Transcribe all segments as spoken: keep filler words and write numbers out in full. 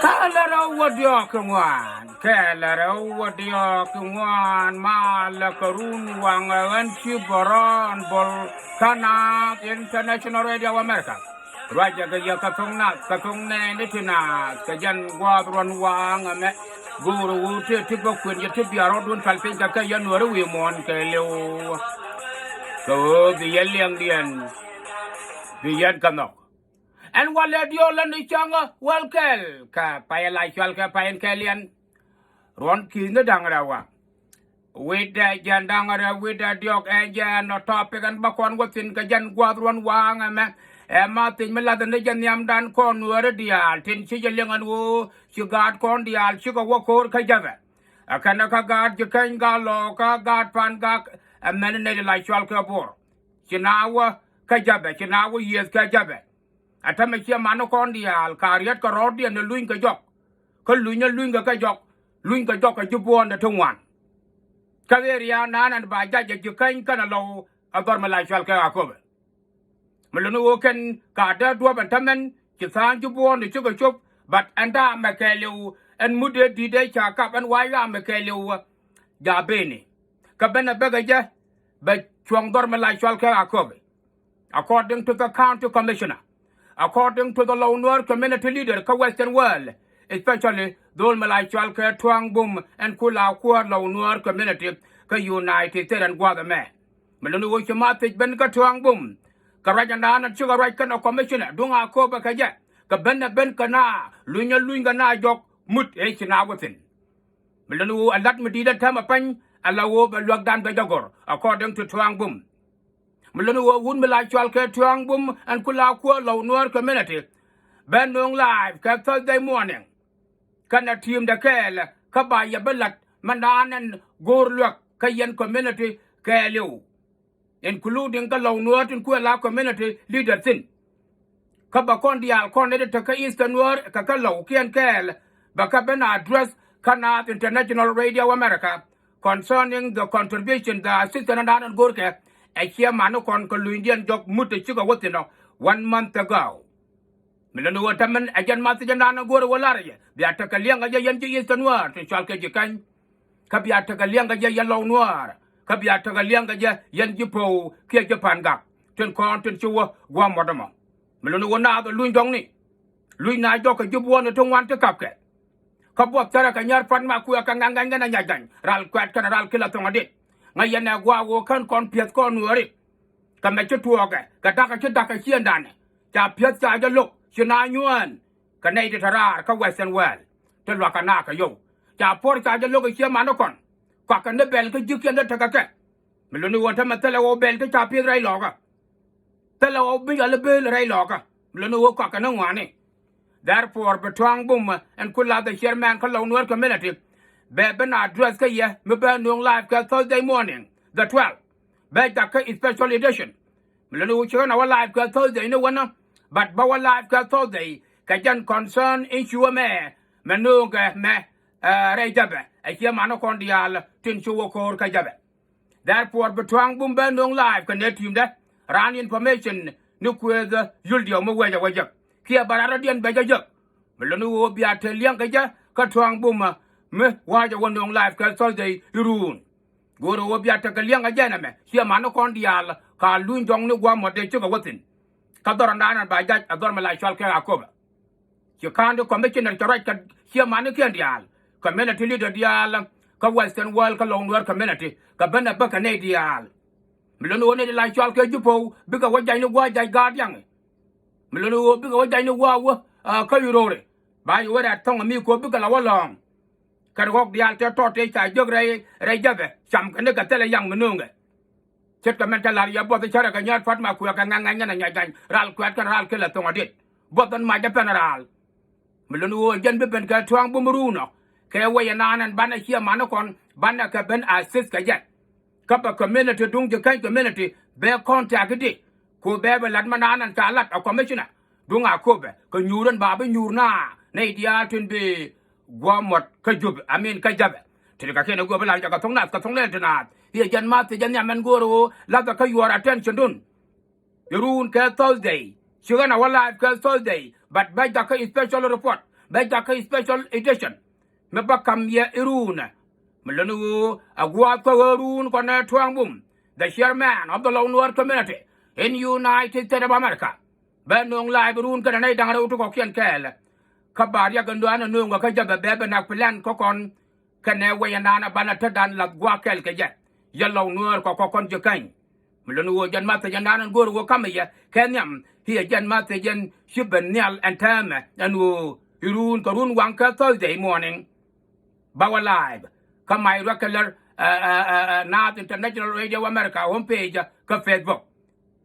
Kɛl rɛw wä diɔ̱k kɛ ŋuan, kɛl rɛw wä diɔ̱k kɛ ŋuan, malɛ kɛ run waŋ ɛ ɣän ci bɔrɔn bol kä Naath International Radio America. Ruacɛ kɛ yɛ kɛ thoŋ nath, kɛ thoŋ nɛɛni ti naath, kɛ jɛn gua̱a̱th ruɔ̱n waŋ ɛmɛ. Go̱o̱rä ɣöö tëë ti bä kuën yɛ ti bia rɔ̱dun päl piny kɛ kɛ yɛn Nuääri wi̱i̱ muɔ̱ɔ̱n kɛɛliw. Kɛ ɣöö bi yɛn liɛŋdiɛn, bi yɛn kɛ nhɔk. Ɛn walɛ diɔ̱ɔ̱k lä ni cäŋä wäl kɛl kɛ pay la cual kɛ pay in kɛɛliɛn. Ruɔ̱n ki̱ni da̱ŋ rɛw wa. Wi̱cdɛ jiɛn da̱ŋ rɛw wi̱cdɛ diɔ̱k ɛ jɛn nɔ topic ɛn bä kɔn wä thi̱n kɛ jɛn gua̱a̱th ruɔ̱n waŋ ɛmɛ. Ɛ ma thi̱n mi lath ni jɛ nhiamdan kɔn Nuääri diaal tin ci jɛ liɛŋ ɛn ɣöö ci gaat kɔn diaal cikɛ wä ko̱o̱r kä jäpɛ. Ɛ kɛnɛ kä gaat Ji̱käny Gatluak kä gaat Pangak, ɛ mɛn nɛy ti la cual kɛ Bor. Ci na wä kä jäpɛ, ci na wä yiëëth kä jäpɛ. Ɛ tämɛ ciɛ mani kɔn diaal ka riɛt kɛ rɔɔdiɛn ni luny kɛ jɔk. Kä luny ni luny kɛ kɛ jɔk, luny kɛ jɔk kɛ ji̱ buɔ̱ɔ̱n ti ŋuan. Kä area nan ɛn ba jac ɛ Ji̱käny kɛnɛ Lɔw ɛ dhɔr mi la cual kɛ Aköbɛ. Mi luni ɣöö kɛn ka dee duɔ̱p ɛn tämɛn ci tha̱a̱ŋ ji̱ buɔ̱ɔ̱n ti cikɛ cop, but ɛn da̱a̱ mɛ kɛɛliw ɛn mut dee di̱t dee ca kap ɛn wa̱a̱ ya̱a̱ mɛ kɛɛliw. Ja beni kä ben ɛ bäkɛ jɛ bɛ cuɔ̱ŋ dhɔr mi la cual kɛ Aköbɛ. According to the county commissioner, according to the Lɔw Nuer community leader kä Western World, especially dhol mi la cual kɛ Tuaŋ Bum ɛn ku la kuäär Lɔw Nuer community kä United States ɛn gua̱a̱th ɛmɛ. Mi luni ɣöö ci ma thiec ben kä Tuaŋ Bum kɛ ruac ɛn da̱a̱n ɛn cikɛ ruac kɛnɛ commissioner duŋ Aköbɛ kɛ jɛ kɛ ben ɛ ben kɛ na luny ɛ luny kɛ na jɔk mut ëë ci na wä thi̱n. Mi luni ɣöö ɛ la̱t mi di̱i̱t ɛn täämɛ pany ala ɣöö bɛ luäkdan bɛ jɛ gɔ̱r, according to Tuaŋ Bum. Mi luni ɣöö wut mi la cual kɛ Tuaŋ Bum ɛn ku la kuäär Lɔw Nuer community bɛ nööŋ live kɛ Thursday morning. Kɛnɛ ti̱i̱mdɛ kɛɛl kä ba yɛ bi la̱t mɛn da̱a̱n ɛn go̱o̱r luäk kä yɛn community kɛɛliw, including kä Lɔw Nuer tin kuɛ la community leader thi̱n. Kä bɛ kɔn diaal kɔn nɛy ti te kä Eastern Nuer kɛ kä Lɔw kiɛn kɛɛl bɛ kɛ ben address kä Naath International Radio America concerning the contribution, the assistance ɛn da̱a̱n ɛn go̱o̱rkɛ ɛ ciɛ mani kɔn kɛ lunydiɛn jɔk mut ti cikɛ wä thi̱n ɔ one month ago. Mi luni ɣöö tämɛn ɛ jɛn ma thiec ɛn da̱a̱n ɛn go̱o̱rɛ wä la̱rä jɛ bia tekɛ liɛŋ kɛ jɛ yɛn ji̱ Eastern Nuer tin cual kɛ Ji̱käny. Kä bia tekɛ liɛŋ kɛ jɛ yɛn Lɔw Nuäär, kä bia tekɛ liɛŋ kɛ jɛ yɛn ji̱ Po̱o̱ kiɛ ji̱ Pangak tin kɔn tin ci wä gua̱a̱m mɔt ɛmɔ. Mi luni ɣöö naath ɛ luny jɔkni, luny na jɔk kɛ ji̱ buɔ̱ɔ̱n ti ŋuan ti kapkɛ. Kä buɔth thärɛ kɛ nyär pat ma kuɛ kɛ ŋa̱ŋ ŋa̱ny kɛnɛ nya̱c ga̱ny ral kuɛt kɛnɛ ral kilɛ thoŋ adit. Ŋäc yɛn ɛ gua̱a̱k ɣöö kän kɔn pi̱eth kɔn Nuääri. Kɛ mɛ ci tuɔɔkɛ kɛ da̱kä ci da̱kä ciënda̱nɛ ca pi̱eth ca jɛ lo̱k ci na nyuään. Kɛ nɛy ti te raar kä Western World ti luakä nakä yio̱w ca puɔ̱r ca jɛ lo̱k ɛ cië mani kɔn. Kuakɛ ni bɛl kä ji̱kiɛn ti tekɛ kɛ. Mi luni ɣöö tämɛ thilɛ ɣöö bɛl ti ca pi̱eth rɛy lɔɔkä. Thilɛ ɣɔw bi yɔl i̱ bëël rɛy lɔɔkä mi luni ɣöö kɔakɛ ni ŋuani. Therefore bi Tuaŋ Bum ɛn ku lath ɛ chairman kä Lɔw Nuer community bɛ ben address kä yɛ mi bɛ nööŋ live kɛ Thursday morning the twelve. Bɛ jakä special edition mi luni ɣöö ci ɣän a wä live kɛ Thursday ni wänä, but bä wä live kɛ Thursday kɛ jɛn concern in ci wä mɛ mɛ nööŋkɛ mɛ rɛy jäpɛ ɛ ciɛ mani kɔn diaal tin ci wä ko̱o̱r kä jäpɛ. Therefore bi Tuaŋ Bum bɛ nööŋ live kɛ nɛ ti̱i̱mdɛ raan information ni kuëëth yul diɔw mi wecɛ wä jek kiɛ bä rat rɔ̱diɛn bɛ jɛ jek. Mi luni ɣöö bia te liɛŋ kɛ jɛ kä Tuaŋ Bum mi wa̱a̱cɛ wä nööŋ live kɛ Thursday iruun. Go̱o̱rɛ ɣöö bia tekɛ liɛŋ kɛ jɛ nɛmɛ ciɛ mani kɔn diaal ka luny jɔŋni gua̱a̱m mɔt dee cikɛ wä thi̱n. Kä dhɔr ɛn daanɛ ba jac ɛ dhɔr mi la cual kɛ Aköbä. Ci county commissioner cɛ ruac kɛ ciɛ manikiɛn diaal, community leader diaal kä Western World kä Lɔw Nuer community kɛ ben ɛ bä kɛ nɛy diaal. Mi luni ɣöö nɛy ti la cual kɛ Jupou bikɛ wä jac ni gua̱a̱ jac gaat yaŋi. Mi luni ɣöö bikɛ wä jac ni gua̱a̱ wä kä Yurori ba yi wä rɛ̈t thɔŋ mi kuɔ bikɛ la wä lɔ̱ɔ̱ŋ. Kɛn ɣɔ̱k diaal tëë tɔt tëë ca jiök rɛy rɛy jäpɛ cam kɛ ni kɛ thilɛ yaŋ mi nööŋɛ. Ce̱tkɛ mɛn cä la̱r yɛ buɔth cärɛ kɛ nyäät pua̱t ma kuɛ kɛ ŋa̱ŋ ŋa̱ny ŋän ɛ nyɔc gany ral kuɛ̈t kɛn ral kilɛ thoŋ adit. Buɔth ɛn mac ɛ pɛn raal. Mi luni ɣöö jɛn bi ben kɛ tuaŋ bum ruun ɔ kɛ wec ɛnan ɛn banɛ ciɛ man kɔn banɛ kɛ ben assist kɛ jɛ. Kä bɛ community duŋ ji̱ käny community bɛ contact di. Ku bɛ bɛ lat mi naan ɛn ca lat a commissioner duŋ a kopɛ kɛ nyuur ɛn ba bi nyuur na nɛy diaal tin bi guɔ muɔt kä Jubɛ, I mean kä Jubɛ. Ti di kɛ kiɛn ɛ guɔ bi lar jɛ kɛ thoŋ nath kɛ thoŋ nɛn ti naath i̱ ɛ jɛn math ti jɛ nhiam ɛn go̱o̱r ɣöö lathɛ kä yuɔr attention dun. Iruun kɛ Thursday ci ɣän a wä live kɛ Thursday, but bɛ jakä special report, bɛ jakä special edition. Mi bä kam yɛ iruun mi lön i̱ ɣöö a gua̱a̱th kä ɣöö ruun kɔnɛ tua̱a̱ŋ bum, the chairman of the Lou Nuer community in United States of America. Bɛ nööŋ live iruun kɛnɛ nɛy da̱ŋ rɛw ti kɔ̱kiɛn kɛɛl. Kä ba riɛk in duanɛ nööŋ kɛ kä jɛ bɛ bɛ bɛ nak plan kä kɔn kɛnɛ wec ɛnan a banɛ tetdan lath gua̱a̱k kɛl kɛ jɛ. Yɛ Lou Nuer kɔ kɔ kɔn ji̱ käny. Mi lön ɣöö jɛn math thiec ɛnan ɛn go̱o̱r ɣöö kamɛ yɛ kɛ nhiam i̱ ɛ jɛn math thiec ɛn ci ben nhial ɛn täämɛ ɛn ɣöö iruun kɛ run waŋ kɛ Thursday morning. Ba wä live kä my regular Naath International Radio America home page kä Facebook.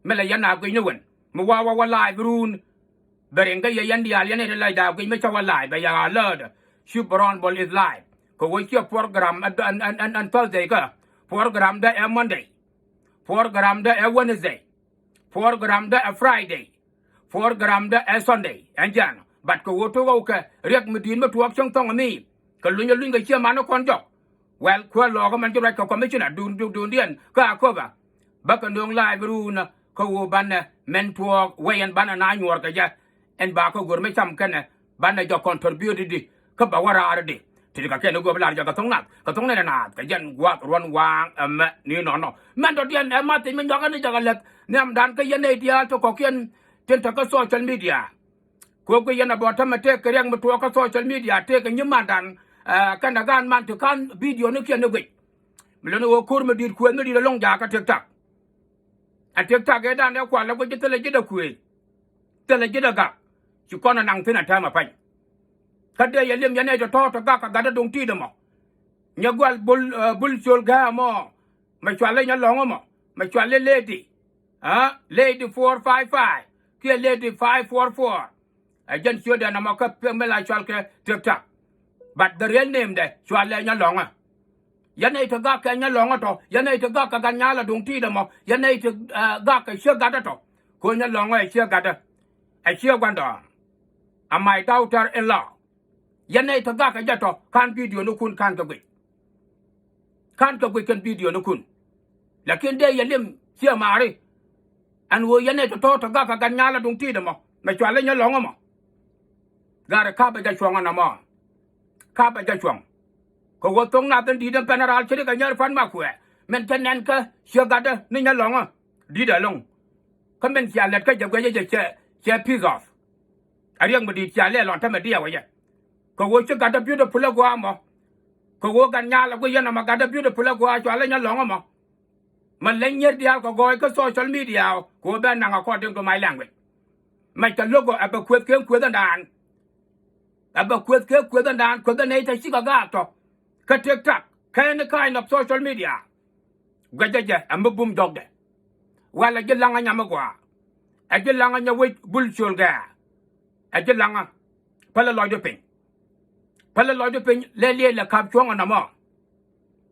Mi lɛ yɛn a guic ni wen mi wa wa wä live ruun. Bɛ riŋ kä yɛ yɛn diaal yɛn in lɛc da̱a̱ guic mi cä wä live bɛ yɛ alert. Ci Brown Bol is live kɛ wä ciɛ program ɛn Thursday kä program dä ɛ Monday. Program dä ɛ Wednesday. Program dä ɛ Friday. Program dä ɛ Sunday ɛn jɛn. But kɛ ɣöö tok ɣɔw kɛ riɛk mi di̱i̱t mi tuɔɔk cäŋ thɔŋ mi kɛ luny ɛ luny kɛ ciɛ man ni kɔn jɔk. Well, kuäär lɔɔkä mɛn ci ruac kɛ commissioner duun duun duundiɛn kä Akoba. Bä kɛ nööŋ live ruun kä ɣöö banɛ mɛn tuɔɔk wec ɛn banɛ na nyuɔɔr kɛ jɛ. Ɛn ba kä go̱r mi cam kɛnɛ banɛ jɔk contribute di kä bɛ wä raar di. Ti di kɛ kɛn i̱ go̱o̱p lar jɛ kɛ thoŋ nath kɛ thoŋ nɛn naath kɛ jɛn gua̱a̱th ruɔ̱n waaŋ ɛmɛ ni nɔnɔ. Mɛn tɔ̱ diɛn ɛ math thiec mi nyɔk ɛn i̱ jɛ kɛ lɛth nhiamdan kä yɛn nɛy diaal ti kɔ̱kiɛn tin te kä social media. Kɛ ɣöö guic yɛn a bɔ tämɛ tëëk kɛ riɛk mi tuɔɔk kä social media tëëk kɛ nyimandan. Kɛnɛ gaat man ti ka̱n video ni kiɛn ni guic. Mi lön i̱ ɣöö ko̱r mi di̱i̱t kuëëth mi di̱i̱t ɛlɔ̱ŋ jakä TikTok. Ɛ TikTok ëëdan ɛ kual ɛ guic ji̱ thilɛ ji̱ dee kuëëth. Thilɛ ji̱ dee gak. Ci kɔn ɛ naŋ thi̱n ɛ täämɛ pa̱ny. Kä dee yɛ li̱em yɛn nɛy tɔ̱tɔ̱ tɔ gak kɛ gatdä duŋ ti̱i̱t ɛmɔ. Nyɛ gual bul bul col gäämɔ. Mɛ cual i̱ nyɛ lɔ̱ŋ ɛmɔ mɛ cual i̱ lady. Lady four five five kiɛ lady five four four. Ɛ jɛn ciötdɛ nɔmɔ kä pek mi la cual kɛ TikTok. But the real name dɛ cual ɛ nyɛ lɔ̱ŋä. Yɛn nɛy te gak kɛ nyɛ lɔ̱ŋä tɔ yɛn nɛy te gak kɛ gat nyal a duŋ ti̱i̱t ɛmɔ yɛn nɛy te gak kɛ ciek gatdä tɔ. Ko̱ nyɛ lɔ̱ŋä ɛ ciek gatdä. Ɛ ciek gua̱ndɔɔŋ. A my daughter in law. Yɛn nɛy te gak kɛ jɛ tɔ ka̱n video ni kun ka̱n kɛ guic. Ka̱n kɛ guic kɛn video ni kun. Lakin dee yɛ lim ciɛ maari. Ɛn ɣöö yɛn nɛy tɔ̱tɔ̱ te gak kɛ gat nyal a duŋ ti̱i̱t ɛmɔ mɛ cual i̱ nyɛ lɔ̱ŋ ɛmɔ. Gat ɛ ka̱p ɛ jɛ cuɔ̱ŋ ɛn ɛmɔ. Ka̱p ɛ jɛ cuɔ̱ŋ. Kɛ ɣöö thoŋ nath in di̱i̱t ɛn pɛn ɛ raal ce̱tkɛ nyär pan ma kuɛ min cä nɛn kä ciɛ gatdä ni nyɛ lɔ̱ŋä. Di̱t ɛlɔ̱ŋ. Kä min cia lɛt kä jɛ guɛcä jɛ cɛ cɛ piece of. A riɛk mi di̱i̱t cia lɛ lɔn tämɛ diɛɛk wecɛ. Kɛ ɣöö ci gatdä beautiful ɛ gua̱a̱ mɔ. Kɛ ɣöö gat nyal ɛ guic yɛn ɛmɔ gatdä beautiful ɛ gua̱a̱ cual ɛ nyɛ lɔ̱ŋ ɛmɔ. Mɛ leny nyier diaal kɛ gɔɔy kä social media ɔ kɛ ɣöö bɛ naŋ according to my language. Mɛ cɛ lo̱k ɔ ɛ bɛ kueth kɛ kueth ɛndan. Ɛ bɛ kueth kɛ kueth ɛndan kueth ɛn nɛy te cikɛ gaak tɔ. Kä TikTok kä any kind of social media. Guɛcä jɛ ɛ mi bum jɔkdɛ. Wal ɛ ji̱ laŋä nyam mi gɔaa. Ɛ ji̱ laŋä nyɛ wec bul ciöl gɛ̈ɛ̈. Ɛ ji̱ laŋä. Pälɛ lɔcdu piny. Pälɛ lɔcdu piny lɛ liëëc lɛ ka̱p cuɔ̱ŋ ɛ nɔmɔ.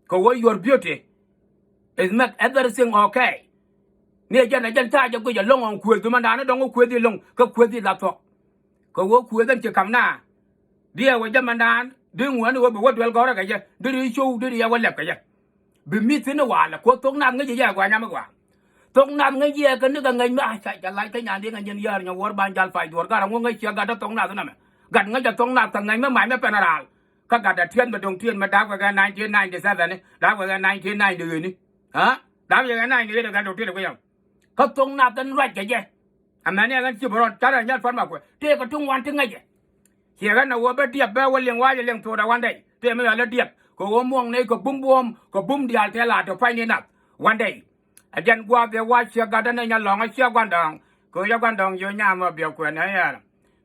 Kɛ ɣöö your beauty is make everything okay. Ni ɛ jɛn ɛ jɛn ca jɛ guic ɛ lo̱ŋ ɔŋ kuëëth dumädan ni dɔ̱ŋ wä kuëëth i̱ lo̱ŋ kä kuëëth i̱ la thuɔ̱k. Kɛ ɣöö kuëëth ɛn ci ka̱m na. Diɛɛk wä jɛ mɛndan di ŋuäni wä bi wä duel gɔ̱rä kɛ jɛ di ri cow di ri yɛ wä lɛp kɛ jɛ. Bi mi̱th thi̱n i̱ walɛ kuoth thok nath ŋäc i̱ jɛ gua̱a̱ nyam i̱ gua̱a̱. Thok nath ŋäc i̱ ɛ kɛ nikɛ ŋäc mi a ca ca lac kä nyan di ŋäc nyin yäär nyɛ wuɔ̱r ban jal pay duɔ̱ɔ̱r garɛ ŋu ŋäc ciɛ gatdä thok nath inɔmɛ. Gat ŋäc a thok nath kɛ ŋäc mi mac mi pɛn a raal. Kä gatdä tiɛth mi do̱ŋ tiɛth mi da̱a̱k wekɛ nineteen ninety seven i̱ da̱a̱k wekɛ nineteen ninety eight i̱. Da̱a̱k wekɛ ninety eight ɛ gatdä tiɛth i̱ kui̱ yɔm. Kä thok nath in ruac kɛ jɛ. Amäni ɛ ɣän ci bä rɔɔd carɛ nyal pan ma kuɛ tëëkɛ tuŋ wan ti ŋäcɛ. Ciɛ ɣän ɛ ɣöö bä diɛp bä wä liŋ wa̱a̱cɛ liŋ thokdɛ one day tëë mi ɣä lä diɛp kɛ ɣöö muɔ̱ŋ nɛy kɛ bum buɔ̱ɔ̱m kɛ bum diaal tɛl a tɔ pa̱ny ni nath one day. Ɛ jɛn gua̱a̱th ëë wa̱a̱ ciɛ gatdä ni nyal lɔ̱ŋä ciɛ gua̱ndɔɔŋ kɛ ɣöö cä gua̱ndɔɔŋ jiö nyam ɣä biɛ kuɛn ɛ yɛl.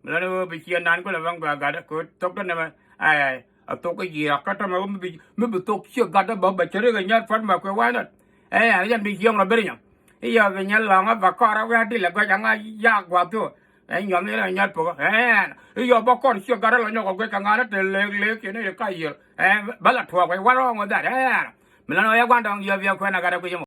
Mi lɔni ɣöö bi ciɛ nan kulɛ bäŋ bɛ gatdä kɛ ɣöö thokdä ni mɛ. Ɛ thok kä yiëë kä tɔmɛ ɣöö mi bi mi bi thok ciɛ gatdä bä bɛ cɛ rik ɛ nyal pan ma kuɛ wa̱a̱ nɔt. Ɛ yɛn bi ciɛ ŋɔ beri nyɔ. I̱ yɔ bi nyal lɔ̱ŋä bä kɔrä wi̱i̱ a dilɛ gɔc aŋa yaak gua̱a̱th thok. Ɛ nyuɔth ni rɛ nyuɔth pok ɛ. I̱ yɔ bä kɔr ciɛ gat rɛ lɔ nyɔk ɔ guic kɛ ŋa̱n te lek lek kiɛ ni ri ka yiël. Ɛ bä la tuɔɔk wɛ, what wrong with that? Ɛ mi län ɔ yɛ gua̱n dɔ̱ŋ yɛ biɛ kuɛn a gat rɛ guic yɛ mɔ.